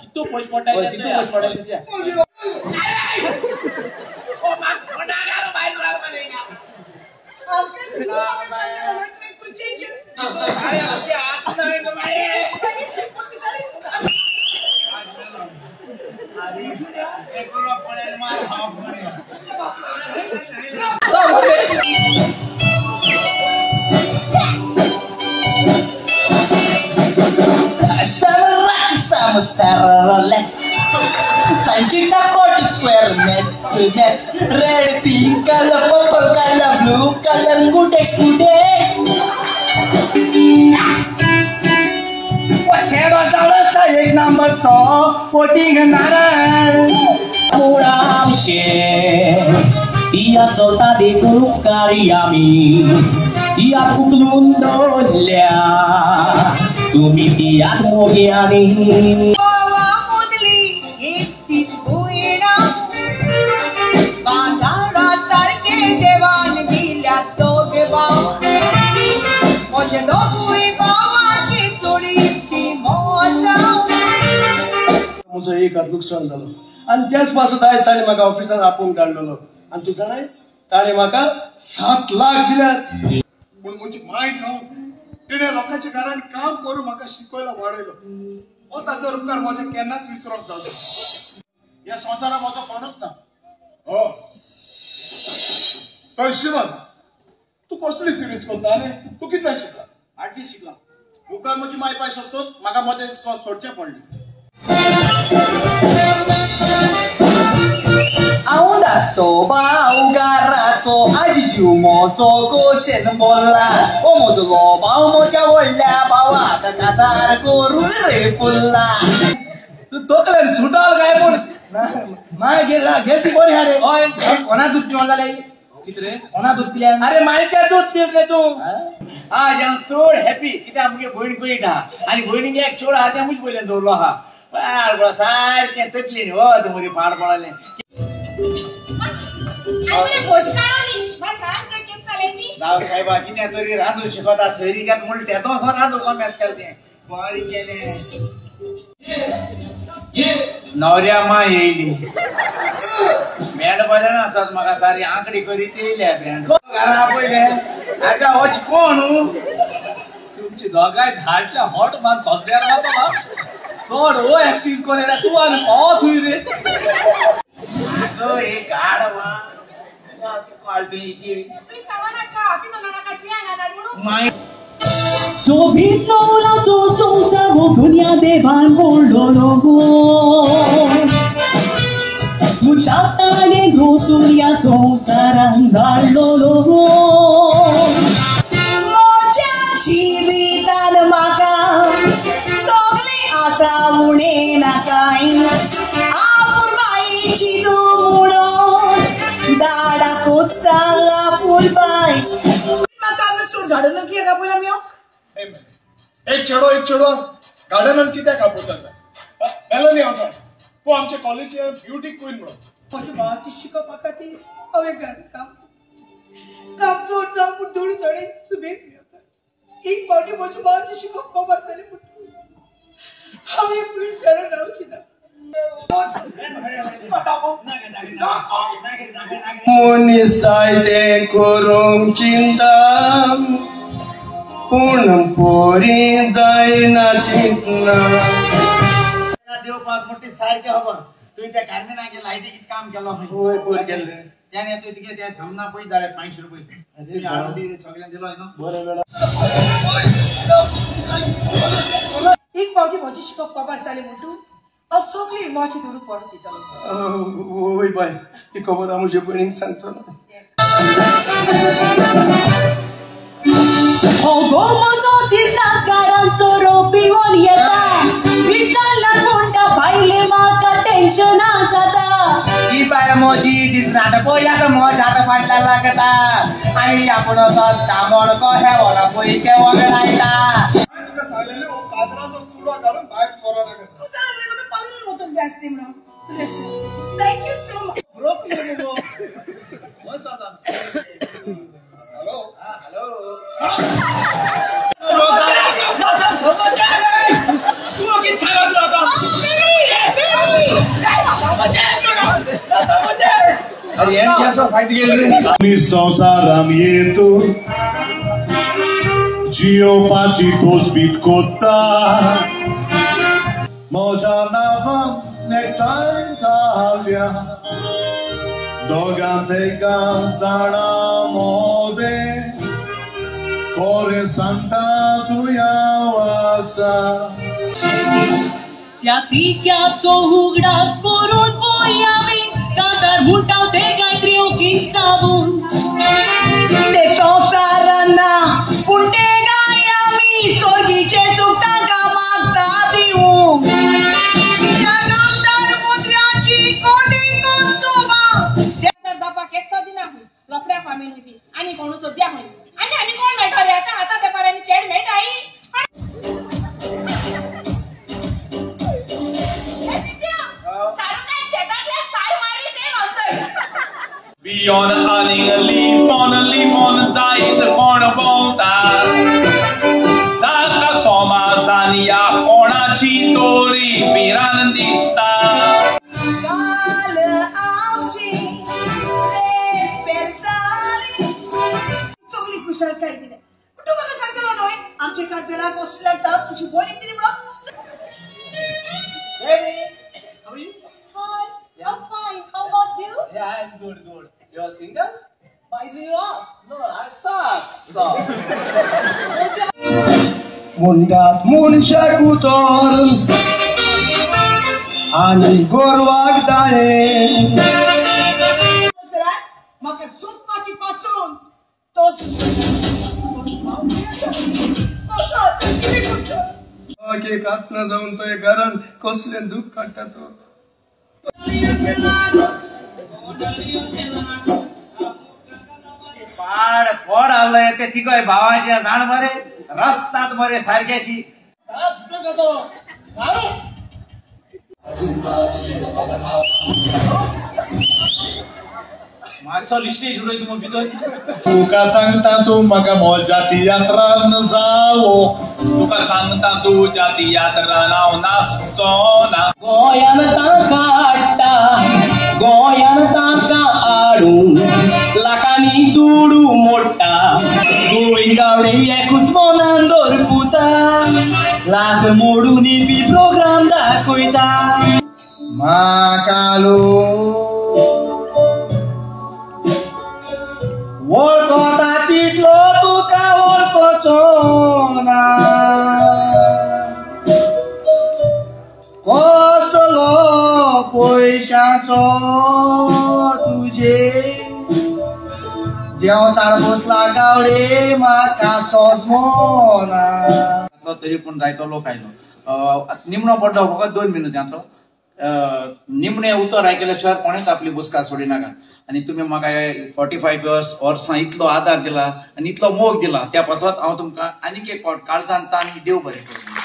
कितू पैसे पडटा कितू पैसे पडटा. Square maths red pink colour purple colour blue colour good student. एक नंबर 114 नारळ मुळांशे तिया चलता देखून उपकारी आमी तिया उखलून दवरल्या तुमी तियाक मोगी आनी म्हजो एक हात लुकसाण जालो आनी त्याच पासून आयज ताणें म्हाका ऑफिसान आपोवन काडलेलो आनी तूं जाणाय ताणें म्हाका 7 लाख दिल्यात. पूण म्हजी माय जावन तिणें लोकांच्या घरान काम करून म्हाका शिकयला वाडयलो. हो ताजो उपकार म्हजे केन्नाच विसरोंक जावचो. ह्या संवसारांत म्हजो कोणूच ना. हो शिवन तूं कसली सिरीज करता आनी तूं कितले शिकला? 8वी शिकला. उपरांत म्हजी माय पाय सोदतोच म्हाका मदें सोडचें पडलें. हांव धाकटो भाव घराचो आजी जीव मोसो कोशेन बोल्ला ओ मदलो भाव म्हज्या व्हडल्या भावाक काजार करून रे फुल्ला. तूं तकलेन सुटाल काय पूण मागीर घेल ती बरी हा रे. कोणा दूद पिवन जालें? कितें कोणा दूद पिल्या? अरे मायच्या दूद पिल रे तूं. आज हांव चड हॅपी कित्याक मुगे भयण पयट आहा आनी भयणीक एक चेडो आहा तें म्हजे पयल्यान दवरलो आहा. पाड पडा सारकें तकली हो तुमरी पाड पडलें. जावं साहेबा कितें तरी रांदूं शिकता सैरिकात म्हणून तेदो वचोन रांदूं कोमेस केलें तें बरें केलें. न्हवऱ्या माय येयली भेंड बरें नासत म्हाका सारी आंकडी करीत येयल्या भेंड घरा पयले आतां होच कोण. तुमची दोगांय झाडल्या हॉट मान सगळ्याक वता चड हो एक्टिंग कर तूं आनी पावत हुंय रे. आगो एक गाड वा सोबीत नवलाचो संवसार हो दुनिया देवान मोडलो गो तुज्या ताणें दोसून ह्या संवसारान धाडलो गो. म्हज्या जिवितान म्हाका सगळें आसा उणें ना कांय आपुरबायेची तूं म्हणून दाडा कोत्ता आपुरबाय. म्हाका सोड गार्डनान कित्याक आपयला आमी? एक चेडो एक चेडो गार्डनान कित्याक आपयता सर? मेलनी आसा तूं आमच्या कॉलेजीचे ब्युटी क्वीन म्हणून. म्हज्या भावाची शिकपा खातीर हांवें घरान काम काम चड जावं पूण थोडे थोडे सुबेज मेळटा. एक फावटी म्हज्या भावाची शिकप कबर जालें पूण हांव एक विचारून रावची ना. मनीस जायतें करूंक चिंता पूण पोरी जायना चिंतना. देवपाक म्हणटी सारकें खबर तुवें त्या कार्मेनागेर लायटी कितें काम केलो हय पयर केल्लें त्याने तुवें तुगे त्या सामना पयस धाडले 500 रुपये हाडून सगळ्यांक दिलो न्हू. बरें वेळा एक फावटी म्हजी शिकप कबार जालें म्हूण तूं हांव सगळी म्हजी दुडू परत दितलो. वय बाय ही खबर हांव म्हजे भयणीक सांगतलो. हो गो म्हजो दिसा कारांचो रोप पिवन येता विचारला कोणता भायले म्हाका टेन्शना जाता. ही बाय म्हजी दिसनाट पळय आतां म्हज हात फाटल्यान लागता आनी आपूण असो तांबड कशें व्हरा पयशे वगडायता. तुका सांगलेलें हो काजराचो चुडो घालून भायर सोरो नाका. तूं जाल्यार म्हाका पालून वचूंक जाय आसलें म्हणून. Thank you so much. Broccoli मुगो. Hello hello. संसारान येतो जियोपाची तोजबीत कोत्ता म्हज्या नांवान एकठांय जाल्या दोगां तेगां जाणां मोदें कोरें सांगता तूं हांव आसा. त्या तिक्याचो उगडास करून पोयावी दादार म्हणटा ते गायत्री ओकी साबून ते संवसाराना पूण ते गाय आमी सोर्गीचे सुख तांकां मागता दिवंक. त्या नामदार मुद्राची कोटी कोस्तोबा जावपाक केसो दिना खंय लफड्या फामील ती आनी कोणू सद्या खंय आनी आनी कोण मेळटा रे आतां आतां ते पाऱ्यांनी चेड मेळटाय. Beyond aning leaf on जायत कोण भोंवता जाता सोमासान या कोणाची तोरी पिरान दिसता. काल आमची सगळी खुशालकाय दिले पूण तूं म्हाका सांगतलो न्हय आमचे काजराक वचूं लागता तुजी बोली दिली म्हणून. How are you? Hi, I'm fine. How about you? Yeah, I'm good, good. You're single? Why do you ask? No, I saw. मुंडात मनशाक उतर आनी गोरवाक दायें. म्हाका सोदपाची पासून तो एक आत्मा जावन तो घरान कसलें दूख काडटा तो. पाड पोड आलोय ते तिगय भावाचे जाण मरे रस्ताच मरे सारक्याची. मातसो लिस्टेज उडय तूं भितर. तुका सांगता तूं म्हाका म्हज्या तियात्रान जावो तुका सांगता तुज्या तियात्रान हांव नाचचो ना. गोंयान तांकां हाडटा गोंयान तांकां हाडून लाखांनी दुडू मोडटा गोंय गावडे एकूच मनान दवरपुता लाख मोडून बी प्रोग्राम दाखयता. म्हाका वळखता तितलो तुका वळखचो ना कसलो पयशाचो तुजे देंवचार बसला गावडे म्हाका सोजमना. तरी पूण जायतो लोक आयलो. निमणो पडलो फकत 2 मिनटांचो. निमणे उतर आयकल्या शिवाय कोणेच आपली बुसका सोडिनाका. आनी तुमी म्हाका 45 इयर्स वर्सां इतलो आदार दिला आनी इतलो मोग दिला त्या पासत हांव तुमकां आनीक एक फावट काळजान तान देव बरें करूं.